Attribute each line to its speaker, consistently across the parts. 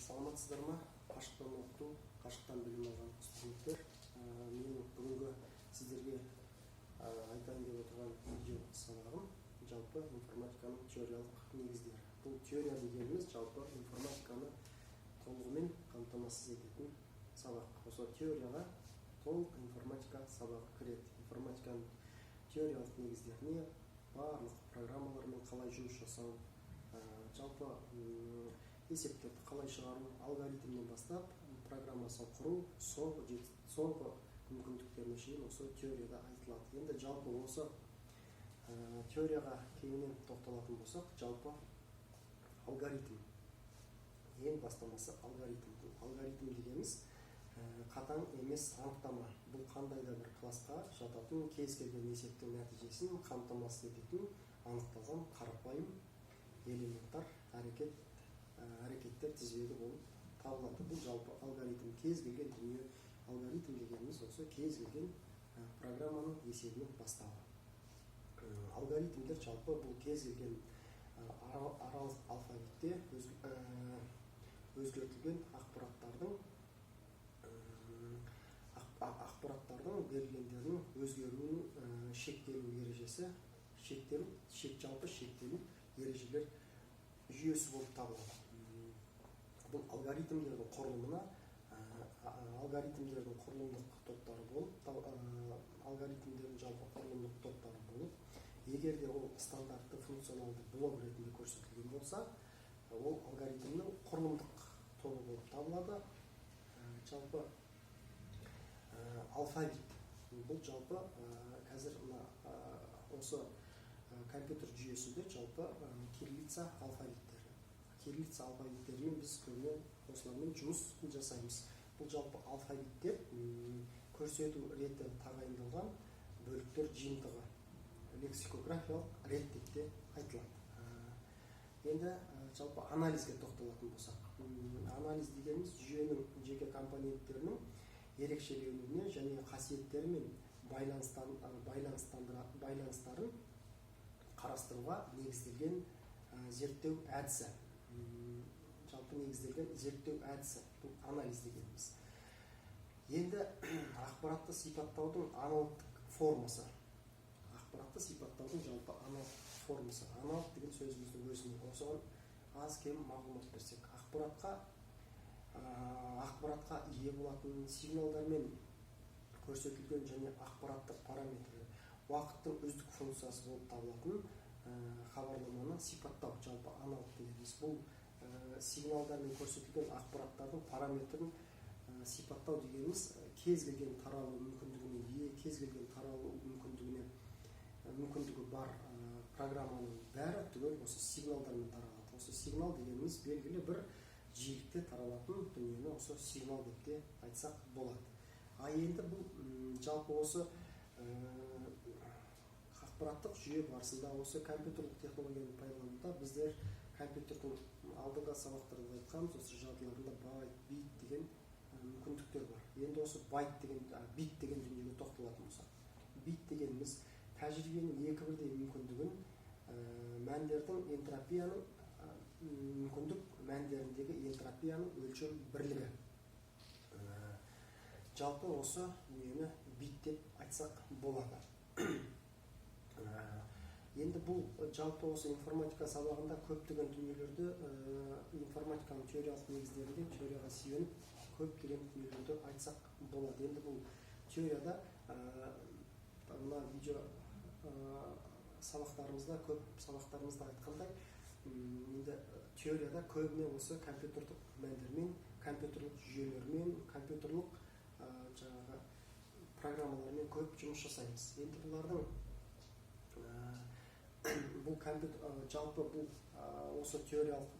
Speaker 1: Саламатсыздар ма, қашықтан оқыту, қашықтан білім алған студенттер! Менің бүгінгі сіздерге айтайын деп отырған видео сабағым — жалпы информатиканың теориялық негіздері. Бұл теория дегеніміз — жалпы информатиканы толығымен қамтамасыз ететін сабақ. Осы теорияға толық информатика сабағы кіреді. Информатиканың теориялық негіздеріне барлық программалармен қалай жұмыс жасау, жалпы есептерді қалай шығару, алгоритмнен бастап программасын құру, соңғы мүмкіндіктеріне шейін осы теорияда айтылады. Енді жалпы осы теорияға кеңінен тоқталатын болсақ, жалпы алгоритм, ең бастамасы алгоритм. Бұл алгоритм дегеніміз қатаң емес анықтама. Бұл қандай да бір классқа жататын кез келген есептің нәтижесін қамтамасыз ететін анықталған қарапайым элементар әрекеттер тізбегі болып табылады. Бұл жалпы алгоритм, кез келген дүние. Алгоритм дегеніміз — осы кез келген программаның есебінің бастауы. Алгоритмдер жалпы бұл кез келген аралық алфавитте өзгертілген ақпараттардың берілгендерінің өзгеруінің шектелу ережесі, шектелу шек жалпы шектелу ережелер жүйесі болып табылады. Бұл алгоритмдердің құрылымына алгоритмдердің құрылымдық топтары болып, алгоритмдердің жалпы құрылымдық топтары болып, егер де ол стандартты функционалды блок ретінде көрсетілген болса, ол алгоритмнің құрылымдық тобы болып табылады. Жалпы алфавит бұл жалпы қазір мына осы компьютер жүйесінде жалпы кириллица алфавиттері, кириллица алфавиттерімен біз көбіне осылармен жұмыс жасаймыз. Бұл жалпы алфавиттер көрсету реті тағайындалған бөліктер жиынтығы, лексикографиялық рет деп те айтылады. Енді жалпы анализге тоқталатын болсақ, анализ дегеніміз — жүйенің жеке компоненттерінің ерекшеленуіне және қасиеттері мен байланыстарын қарастыруға негізделген зерттеу әдісі. Жалпы негізделген зерттеу әдісі бұл анализ дегеніміз. Енді ақпаратты сипаттаудың аналогтық формасы, ақпаратты сипаттаудың жалпы аналогтық формасы. Аналог деген сөзіміздің өзіне осыған аз кем мағлұмат берсек, ақпаратқа ие болатын сигналдармен көрсетілген және ақпараттық параметрлер уақыттың үздік функциясы болып табылатын хабарламаны сипаттау. Жалпы аналог дегеніміз бұл сигналдармен көрсетілген ақпараттардың параметрін сипаттау дегеніміз кез келген таралу мүмкіндігіне ие, кез келген таралу мүмкіндігі бар программаның бәрі түгел осы сигналдармен таралады. Осы сигнал дегеніміз — белгілі бір жиілікте таралатын дүниені осы сигнал деп те айтсақ болады. А енді бұл жалпы осы ақпараттық жүйе барысында осы компьютерлік технологияны пайдалануда біздер компьютердің, алдыңғы сабақтарда да айтқанбыз, осы жадыларында байт, бит деген мүмкіндіктер бар. Енді осы байт деген, бит деген дүниеге тоқталатын болсақ, бит дегеніміз — тәжірибенің екі бірдей мүмкіндігін мәндердің энтропияның мүмкіндік мәндеріндегі энтропияның өлшем бірлігі. Жалпы осы дүниені бит деп айтсақ болады. Енді бұл жалпы осы информатика сабағында көптеген дүниелерді, информатиканың теориялық негіздерінде теорияға сүйеніп көптеген дүниелерді айтсақ болады. Енді бұл теорияда мына видео сабақтарымызда, көп сабақтарымызда айтқандай, енді теорияда көбіне осы компьютерлік мәндермен, компьютерлік жүйелермен, компьютерлік жаңағы программалармен көп жұмыс жасаймыз. Енді бұлардың бұл компьютер, жалпы бұл осы теориялық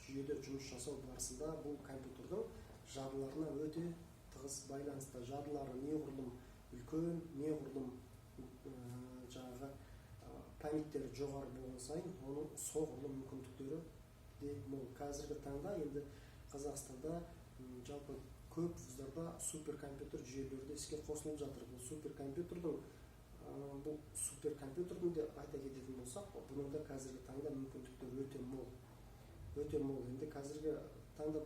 Speaker 1: жүйеде жұмыс жасау барысында бұл компьютердің жадыларына өте тығыз байланысты. Жадылары неғұрлым үлкен, неғұрлым жаңағы памяттері жоғары болған сайын, оның соғұрлым мүмкіндіктері де мол. Қазіргі таңда енді Қазақстанда жалпы көп вуздарда суперкомпьютер жүйелері де іске қосылып жатыр. Бұл суперкомпьютердің де айта кететін болсақ, бұның да қазіргі таңда мүмкіндіктері өте мол, өте мол. Енді қазіргі таңда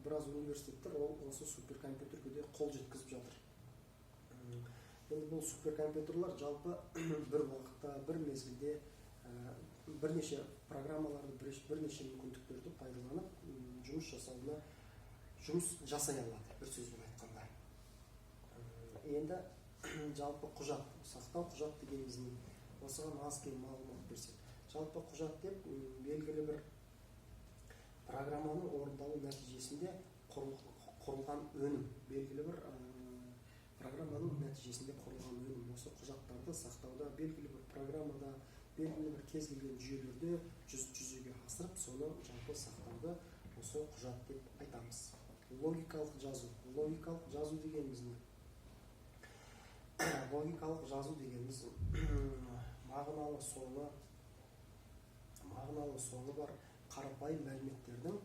Speaker 1: біраз университеттер ол осы суперкомпьютерге де қол жеткізіп жатыр. Енді бұл суперкомпьютерлар жалпы бір уақытта, бір мезгілде бірнеше программаларды, бірнеше мүмкіндіктерді пайдаланып, жұмыс жасай алады, бір сөзбен айтқанда. Енді жалпы құжат сақтау, құжат дегеніміз не? Осыған аз кем мағлұмат берсек, жалпы құжат деп белгілі бір программаның орындалу нәтижесінде құрылған өнім, белгілі бір программаның нәтижесінде құрылған өнім. Осы құжаттарды сақтауда белгілі бір программада, белгілі бір кез келген жүйелерде жүзеге асырып, соны жалпы сақтауды осы құжат деп айтамыз. Логикалық жазу. Логикалық жазу дегеніміз не? Логикалық жазу дегеніміз мағыналы соңы бар қарапайым мәліметтердің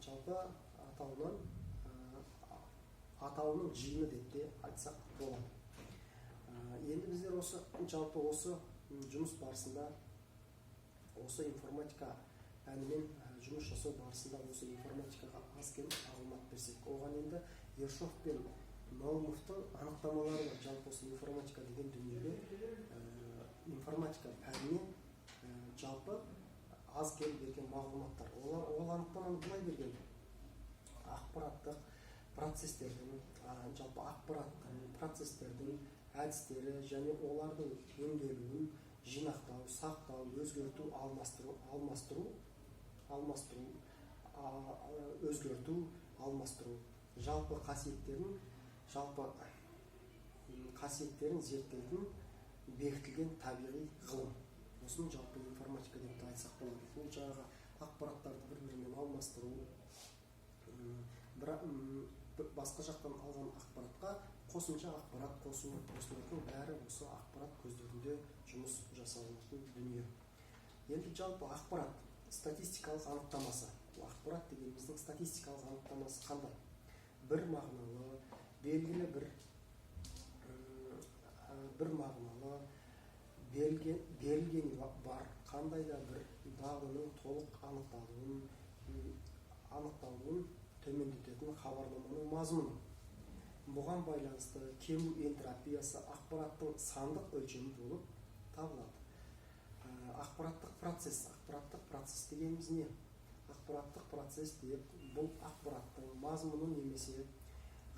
Speaker 1: жалпы атауының жиыны деп те айтсақ болады. Енді біздер осы жалпы осы жұмыс барысында, осы информатика пәнімен жұмыс жасау барысында осы информатикаға аз кем мағлұмат берсек, оған енді Ершов пен Наумовтың анықтамалары бар. Жалпы осы информатика деген дүниеге, информатика пәніне жалпы аз кем берген мағлұматтар. Олар ол анықтаманы былай берген: ақпараттық процестердің, жалпы ақпараттың, процестердің әдістері және олардың өңделуін жинақтау, сақтау, өзгерту, алмастыру, өзгерту, алмастыру жалпы қасиеттерін зерттейтін бекітілген табиғи ғылым. Осыны жалпы информатика деп те айтсақ болады. Бұл жаңағы ақпараттарды бір бірімен алмастыру, басқа жақтан алған ақпаратқа қосымша ақпарат қосу, осылардың бәрі осы ақпарат көздерінде жұмыс жасалынатын дүние. Енді жалпы ақпарат статистикалық анықтамасы. Бұл ақпарат дегеніміздің статистикалық анықтамасы қандай? Бір мағыналы, белгілі бір бір мағыналы берілген бар қандай да бір дағдының толық анықталуын төмендететін хабарламаның мазмұны. Бұған байланысты кему энтропиясы ақпараттың сандық өлшемі болып табылады. Ақпараттық процесс. Ақпараттық процесс дегеніміз не? Ақпараттық процесс деп бұл ақпараттың мазмұны немесе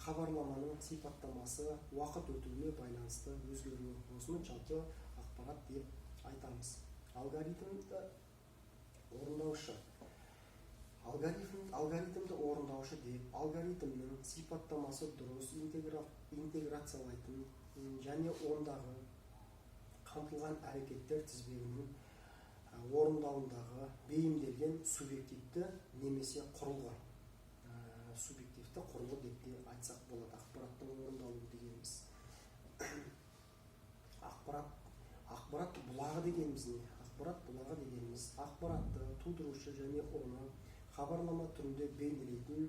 Speaker 1: хабарламаның сипаттамасы уақыт өтуіне байланысты өзгеруі. Осыны жалпы ақпарат деп айтамыз. Алгоритмді орындаушы. Алгоритмді орындаушы деп алгоритмнің сипаттамасы дұрыс интеграциялайтын және ондағы қамтылған әрекеттер тізбегінің орындауындағы бейімделген субъективті немесе құрылғы, субъективті құрылғы деп те айтсақ болады. Ақпараттың орындалуы дегеніміз. Ақпарат бұлағы дегеніміз не? Ақпарат бұлағы дегеніміз ақпаратты тудырушы және оны хабарлама түрінде бейнелейтін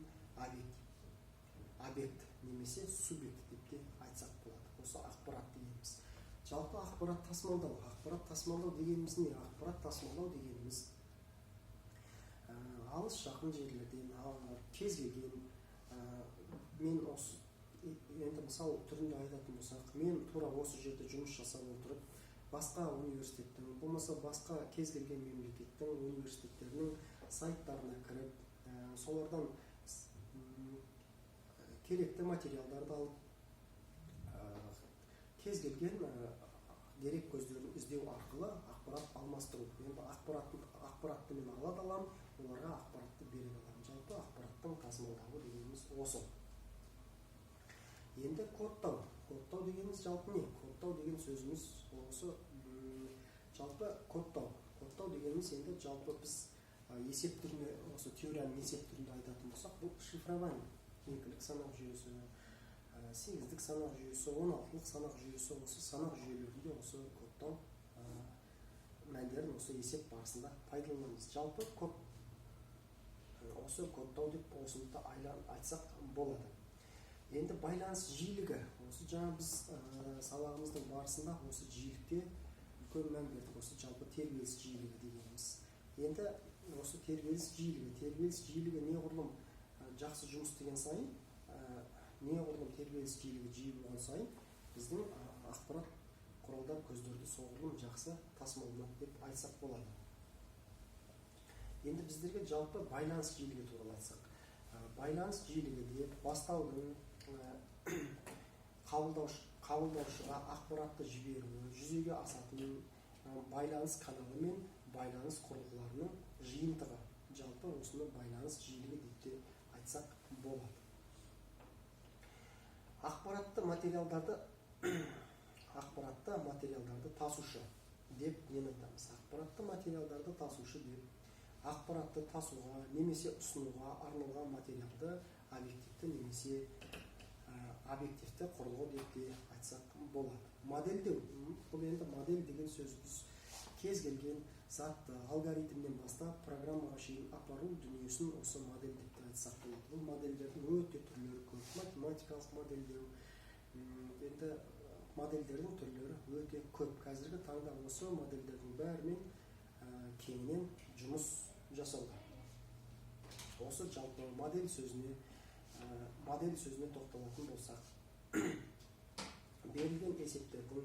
Speaker 1: объект немесе субъект деп те айтсақ болады. Осы ақпарат дегеніміз. Жалпы ақпарат тасымалдау. Ақпарат тасымалдау дегеніміз не? Ақпарат тасымалдау дегеніміз алыс жақын жерлерден кез келген, мен осы енді мысал түрінде айтатын болсақ, мен тура осы жерде жұмыс жасап отырып, басқа университеттің, болмаса басқа кез келген мемлекеттің университеттерінің сайттарына кіріп, солардан керекті материалдарды алып, кез келген дерек көздерін іздеу арқылы ақпарат алмастыру. Енді ақпаратты мен ала да аламын, оларға ақпаратты бере де аламын. Жалпы ақпараттың тасымалдауы дегеніміз осы. Енді кодтау. Кодтау дегеніміз жалпы не? Кодтау деген сөзіміз осы, жалпы кодтау. Кодтау дегеніміз енді жалпы біз есеп түрінде, осы теорияның есеп түрінде айтатын болсақ, бұл шифрование. Екілік санақ жүйесі, сегіздік санақ жүйесі, 16-лық санақ жүйесі, осы санақ жүйелерінде осы кодтау мәндерін осы есеп барысында пайдаланамыз. Жалпы код, осы кодтау деп осыны да айтсақ болады. Енді байланыс жиілігі. Осы жаңа біз сабағымыздың барысында осы жиілікке үлкен мән бердік. Осы жалпы тербеліс жиілігі дегеніміз. Енді осы тербеліс жиілігі. Тербеліс жиілігі неғұрлым жақсы жұмыс істеген сайын, неғұрлым тербеліс жиілігі жиі болған сайын, біздің ақпарат құралдар көздерді соғұрлым жақсы тасымалданады деп айтсақ болады. Енді біздерге жалпы байланыс жиілігі туралы айтсақ, байланыс жиілігі деп бастаудың қабылдаушыға ақпаратты жіберуі жүзеге асатын байланыс каналы мен байланыс құрылғыларының жиынтығы. Жалпы осыны байланыс жиілігі деп те айтсақ болады. Ақпаратты материалдарды тасушы деп нені айтамыз? Ақпаратты материалдарды тасушы деп ақпаратты тасуға немесе ұсынуға арналған материалды объективті немесе объективті құрылғы деп те айтсақ болады. Модельдеу. Бұл енді модель деген сөз, біз кез келген затты алгоритмнен бастап программаға шейін апару дүниесін осы модель деп те айтсақ болады. Бұл модельдердің өте түрлері көп: математикалық модельдеу, енді модельдердің түрлері өте көп. Қазіргі таңда осы модельдердің бәрімен кеңінен жұмыс жасауда. Осы жалпы модель сөзіне тоқталатын болсақ, берілген есептердің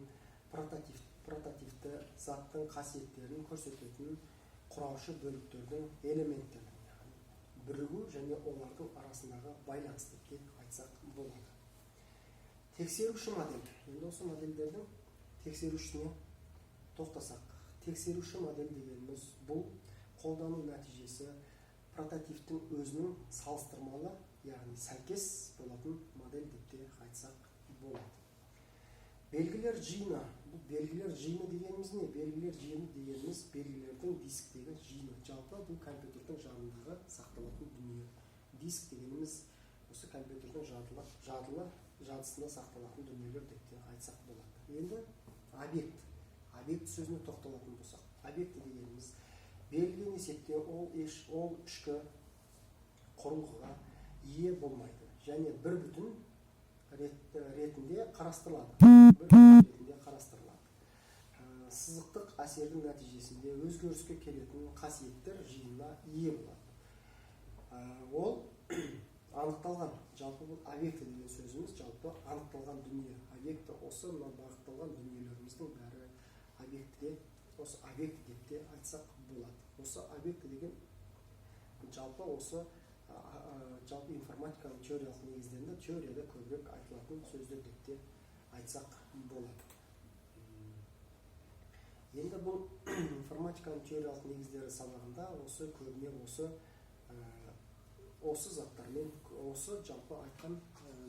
Speaker 1: прототипті заттың қасиеттерін көрсететін құраушы бөліктердің, элементтердің, яғни бірігу және олардың арасындағы байланыс деп те айтсақ болады. Тексеруші модель. Енді осы модельдердің тексерушісіне тоқтасақ, тексеруші модель дегеніміз бұл қолдану нәтижесі прототиптің өзінің салыстырмалы, яғни сәйкес болатын модель деп те айтсақ болады. Белгілер жиыны. Бұл белгілер жиыны дегеніміз не? Белгілер жиыны дегеніміз белгілердің дисктегі жиыны. Жалпы бұл компьютердің жанындағы сақталатын дүние. Диск дегеніміз осы компьютердің жадысында сақталатын дүниелер деп те айтсақ болады. Енді объект сөзіне тоқталатын болсақ, объект дегеніміз берілген есепте ол ішкі құрылғыға ие болмайды және бір бүтін ретінде қарастырылады, бір бүтін ретінде қарастырылады. Сызықтық әсердің нәтижесінде өзгеріске келетін қасиеттер жиынына ие болады. Ол анықталған. Жалпы бұл объекті деген сөзіміз жалпы анықталған дүние. Объекті осы мына бағытталған дүниелеріміздің бәрі объектіде, осы объекті деп те айтсақ болады. Осы объекті деген жалпы осы жалпы информатиканың теориялық негіздерінде, теорияда көбірек айтылатын сөздер деп те айтсақ болады. Енді бұл информатиканың теориялық негіздері сабағында осы көбіне осы заттармен, осы жалпы айтқан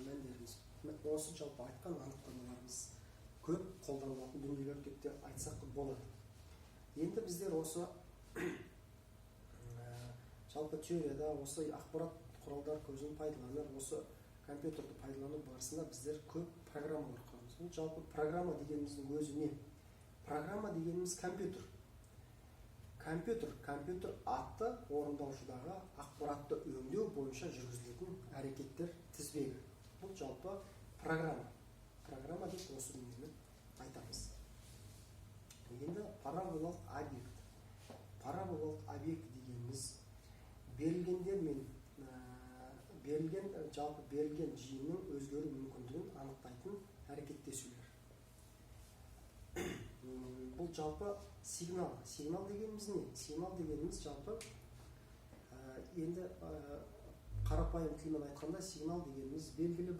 Speaker 1: мәндеріміз, осы жалпы айтқан анықтамаларымыз көп қолданылатын дүниелер деп те айтсақ болады. Енді біздер осы жалпы теорияда осы ақпарат құралдар көзін пайдаланып, осы компьютерді пайдалану барысында біздер көп программалар құрамыз. Бұл жалпы программа дегеніміздің өзі не? Программа дегеніміз компьютер атты орындаушыдағы ақпаратты өңдеу бойынша жүргізілетін әрекеттер тізбегі. Бұл жалпы программа деп осы дүниені айтамыз. Енді параболалық объект. Параболалық объект дегеніміз берілгендер мен берілген, жалпы берілген жиынның өзгеру мүмкіндігін анықтайтын әрекеттесулер. Бұл жалпы сигнал. Сигнал дегеніміз не? Сигнал дегеніміз жалпы енді қарапайым тілмен айтқанда, сигнал дегеніміз белгілі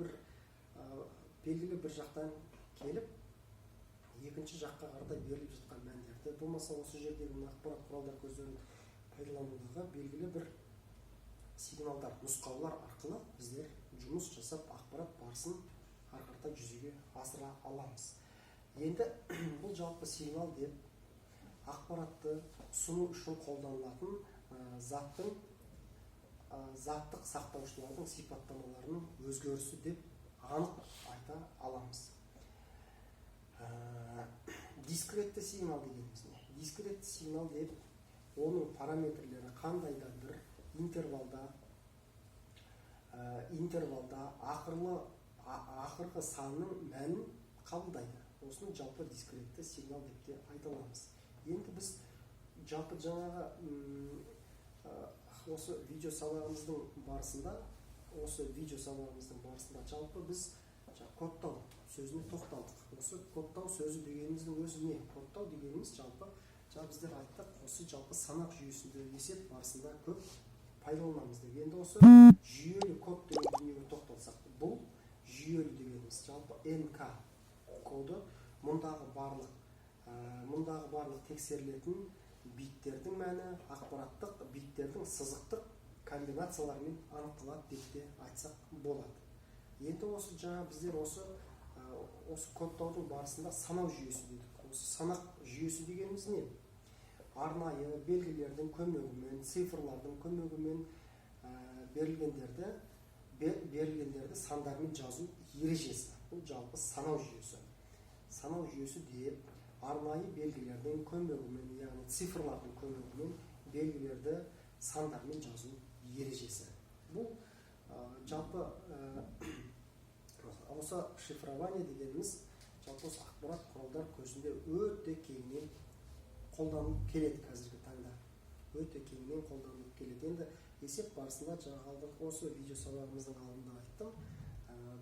Speaker 1: бір жақтан келіп, екінші жаққа қаратай беріліп жатқан мәндерді, болмаса осы жердегі мына ақпарат құралдар көздерін пайдаланудағы белгілі бір сигналдар, нұсқаулар арқылы біздер жұмыс жасап, ақпарат барысын ары қаратай жүзеге асыра аламыз. Енді бұл жалпы сигнал деп ақпаратты ұсыну үшін қолданылатын заттың, заттық сақтаушылардың сипаттамаларының өзгерісі деп анық айта аламыз. Дискретті сигнал дегеніміз не? Дискретті сигнал деп оның параметрлері қандай да бір интервалда ақырғы санның мәнін қабылдайды. Осыны жалпы дискретті сигнал деп те айта аламыз. Енді біз жалпы жаңағы Осы видео сабағымыздың барысында жалпы біз кодтау сөзіне тоқталдық. Осы кодтау сөзі дегеніміздің өзі не? Кодтау дегеніміз жалпы жаңа біздер айттық, осы жалпы санақ жүйесінде есеп барысында көп пайдаланамыз деп. Енді осы жүйелі код деген дүниеге тоқталсақ, бұл жүйелі дегеніміз жалпы НК коды, мұндағы барлық тексерілетін биттердің мәні ақпараттық биттердің сызықтық комбинацияларымен анықталады деп те айтсақ болады. Енді осы жаңа біздер осы кодтаудың барысында санау жүйесі дедік. Осы санақ жүйесі дегеніміз не? Арнайы белгілердің көмегімен, цифрлардың көмегімен берілгендерді сандармен жазу ережесі. Бұл жалпы санау жүйесі. Санау жүйесі деп арнайы белгілердің көмегімен, яғни цифрлардың көмегімен белгілерді сандармен жазу ережесі. Бұл жалпы осы шифрование дегеніміз жалпы осы ақпарат құралдар көзінде өте кеңінен қолданылып келеді. Қазіргі таңда өте кеңінен қолданылып келеді. Енді есеп барысында жаңағы осы видео сабағымыздың алдында айттым.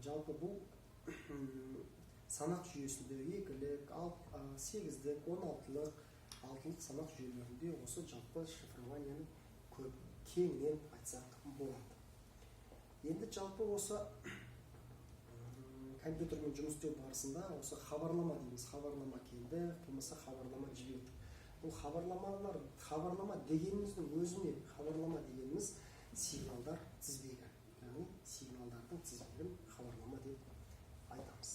Speaker 1: Жалпы бұл санақ жүйесінде екілік, сегіздік, 16-лық, алтылық санақ жүйелерінде осы жалпы шифрованияны көп кеңінен айтсақ болады. Енді жалпы осы компьютермен жұмыс істеу барысында осы хабарлама дейміз, хабарлама келді болмаса хабарлама жібердік. Бұл хабарламалар, хабарлама дегеніміздің өзі не? Хабарлама дегеніміз сигналдар тізбегі, яғни сигналдардың тізбегін хабарлама деп айтамыз.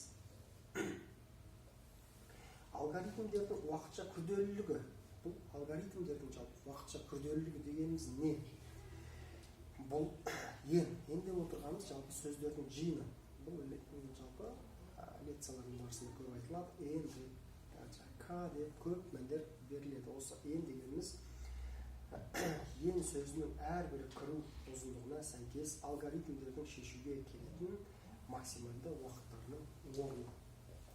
Speaker 1: Алгоритмдердің уақытша күрделілігі. Бұл алгоритмдердің жалпы уақытша күрделілігі дегеніміз не? Бұл n деп отырғанымыз жалпы сөздердің жиыны. Бұл жалпы лекциялардың барысында көп айтылады. N деп, к деп көп мәндер беріледі. Осы n дегеніміз n сөзінің әрбір кіру ұзындығына сәйкес алгоритмдердің шешуге келетін максималды уақыттарының орны.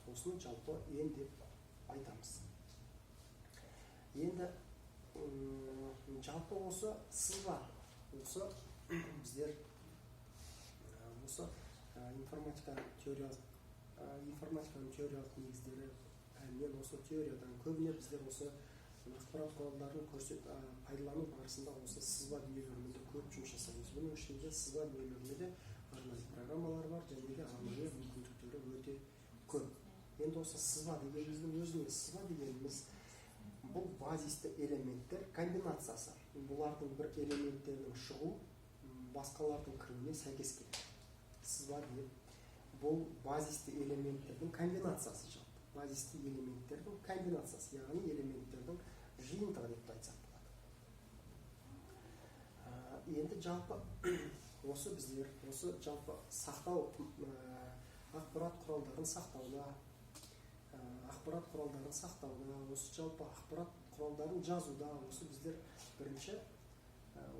Speaker 1: Осыны жалпы n деп айтамыз. Енді жалпы осы сызба, осы біздер осы информатиканың теориялық негіздері пәнінен, осы теориядан көбіне біздер осы ақпарат құралдарын пайдалану барысында осы сызба дүниелерімен де көп жұмыс жасаймыз. Бұның ішінде сызба дүниелерінде де арнайы программалар бар және де арнайы мүмкіндіктері өте көп. Енді осы сызба дегеніміздің өзі не? Сызба дегеніміз бұл базисті элементтер комбинациясы. Бұлардың бір элементтерінің шығу басқалардың кіруіне сәйкес келеді. Сызба деп бұл базисті элементтердің комбинациясы, жалпы базисті элементтердің комбинациясы, яғни элементтердің жиынтығы деп те айтсақ болады. Енді жалпы осы біздер осы жалпы сақтау, ақпарат құралдарын сақтауда, осы жалпы ақпарат құралдарын жазуда осы біздер бірінші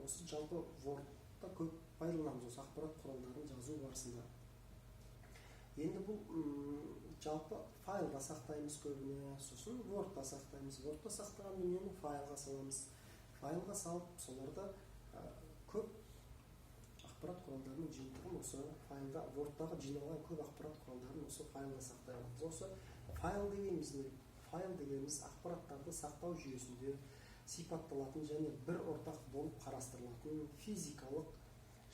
Speaker 1: осы жалпы Word-та көп пайдаланамыз осы ақпарат құралдарын жазу барысында. Енді бұл жалпы файлда сақтаймыз көбіне, сосын Word-та сақтаймыз. Word-та сақтаған дүниені файлға саламыз. Файлға салып, соларды көп ақпарат құралдарының жиынтығын осы файлда, Word-тағы жиналған көп ақпарат құралдарын осы файлда сақтай аламыз. Осы файл дегеніміз не? Файл дегеніміз ақпараттарды сақтау жүйесінде сипатталатын және бір ортақ болып қарастырылатын физикалық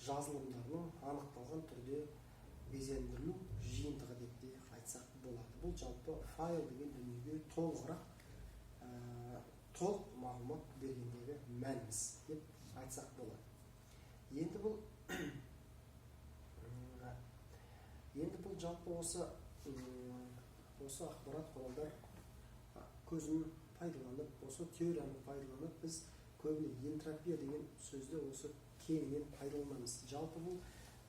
Speaker 1: жазылымдарының анықталған түрде безендірілу жиынтығы деп те айтсақ болады. Бұл жалпы файл деген дүниеге толығырақ, толық мағлұмат бергендегі мәніміз деп айтсақ болады. Енді бұл жалпы осы ақпарат құралдар көзін пайдаланып, осы теорияны пайдаланып, біз көбіне энтропия деген сөзді осы кеңінен пайдаланамыз. Жалпы бұл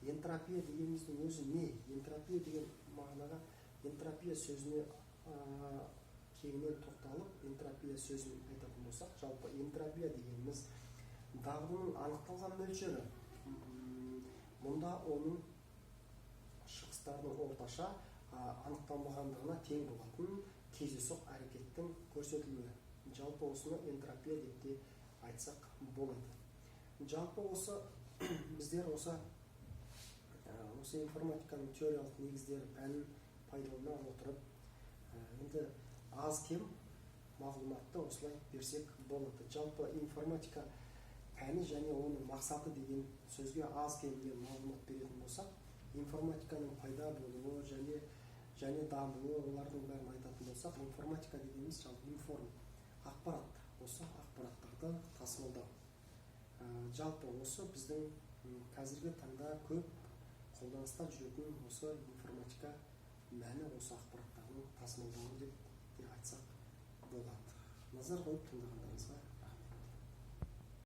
Speaker 1: энтропия дегеніміздің өзі не? Энтропия деген мағынаға, энтропия сөзіне кеңінен тоқталып, энтропия сөзін айтатын болсақ, жалпы энтропия дегеніміз дағдының анықталған мөлшері. Мұнда оның шығыстарының орташа анықталмағандығына тең болатын кездейсоқ әрекеттің көрсетілуі. Жалпы осыны энтропия деп те айтсақ болады. Жалпы осы біздер осы информатиканың теориялық негіздері пәнін пайдалана отырып, енді аз кем мағлұматты осылай берсек болады. Жалпы информатика пәні және оның мақсаты деген сөзге аз кемге мағлұмат беретін болсақ, информатиканың пайда болуы және дамуы, олардың бәрін айтатын болсақ, информатика дегеніміз жалпы информ, ақпарат, осы ақпараттарды тасымалдау. Жалпы осы біздің қазіргі таңда көп қолданыста жүретін осы информатика мәні осы ақпараттардың тасымалдауы деп те айтсақ болады. Назар қойып тыңдағандарыңызға.